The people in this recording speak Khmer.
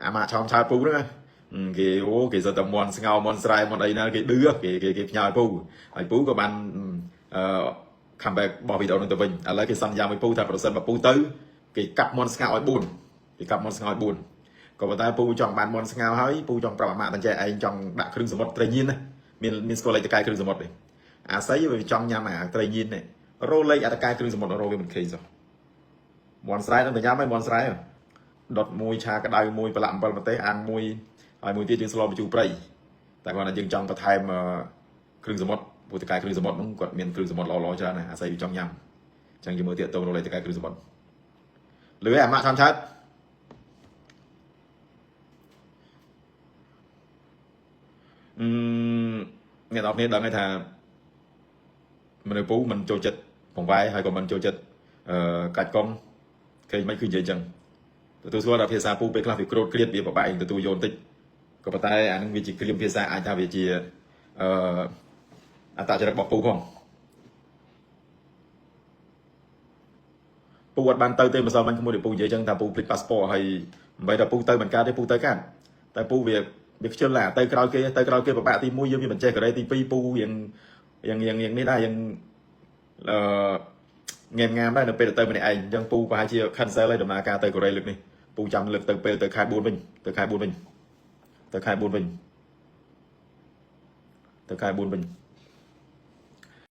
អាម៉ាក់ឆោមឆើតពូហ្នឹងណាគេអូគេសិតតែមន់ស្ងោមន់ស្រែមន់អីណាគេឌឺគេគេគេផ្ញើឲ្យពូហើយពូក៏បានអឺ comeback បោះវីដេអូហ្នឹងទៅវិញឥឡូវគេសន្យាមួយពូថាប្រសិនបើពូទៅគេកាប់មន់ស្ងោឲ្យ4គេកាប់មន់ស្ងោឲ្យ4ក៏ប៉ុន្តែពូចង់បានមន់ស្ងោហើយពូចង់ប្រាប់អាម៉ាក់តាចេះឯងចង់ដាក់គ្រឿងសមុទ្រត្រីញៀនណាមានមានស្គាល់លេខតកែគ្រឿងសមុទ្រទេអាស័យវាចង់ញ៉ាំអាត្រីញៀននេះរោលេខអាតកែគ្រឿងសមុទ្ររោវាមិនឃើញសោះមន់ស្រែនឹងទៅញ៉ាំហើយមន់ស្រែដុតមួយឆាក្តៅមួយប្រឡាក់អំបិលម្ទេសអាំងមួយហើយមួយទៀតយើងស្លម្ជូរព្រៃតែគាត់ថាយើងចង់បន្ថែមគ្រឿងសមុទ្រព្រោះតកែគ្រឿងសមុទ្រហ្នឹងគាត់មានគ្រឿងសមុទ្រល្អៗច្រើនណាស់អាស័យវាចង់ញ៉ាំអញ្ចឹងយើងមើលទៀតតរោលេខតកែគ្រឿងសមុទ្រលឺអាម៉ាក់ឆាំឆាតអឺអ្នកនរគ្នាដឹងហើយថាមនុស្សពូមិនចូលចិត្តពងវ៉ែហើយក៏មិនចូលចិត្តអឺកាច់កង់ឃើញមិនគឺនិយាយអញ្ចឹងទទួលស្គាល់ថាភាសាពូពេលខ្លះវាក្រោតក្រៀតវាពិបាកទទួលយកបន្តិចក៏ប៉ុន្តែអានឹងវាជាគ្រាមភាសាអាចថាវាជាអឺអត្តចរិតរបស់ពូផងពូអត់បានទៅទេម្សិលមិញក្មួយពូនិយាយអញ្ចឹងថាពូភ្លេចប៉ាសពតហើយមិនបីថាពូទៅមិនកើតទេពូទៅកើតតែពូវាវាខ្ជិលឡាទៅក្រោយគេទៅក្រោយគេពិបាកទី1យើងវាមិនចេះកូរ៉េទី2ពូរៀងរៀងរៀងរៀងនេះដែររៀងអឺងែមងាមដែរនៅពេលទៅម្នាក់ឯងអញ្ចឹងពូប្រហែលជា cancel ហើយដំណើរការទៅកូរ៉េលើកនេះពូចាំលើកទៅពេលទៅខែ4វិញទៅខែ4វិញទៅខែ4វិញទៅខែ4វិញ។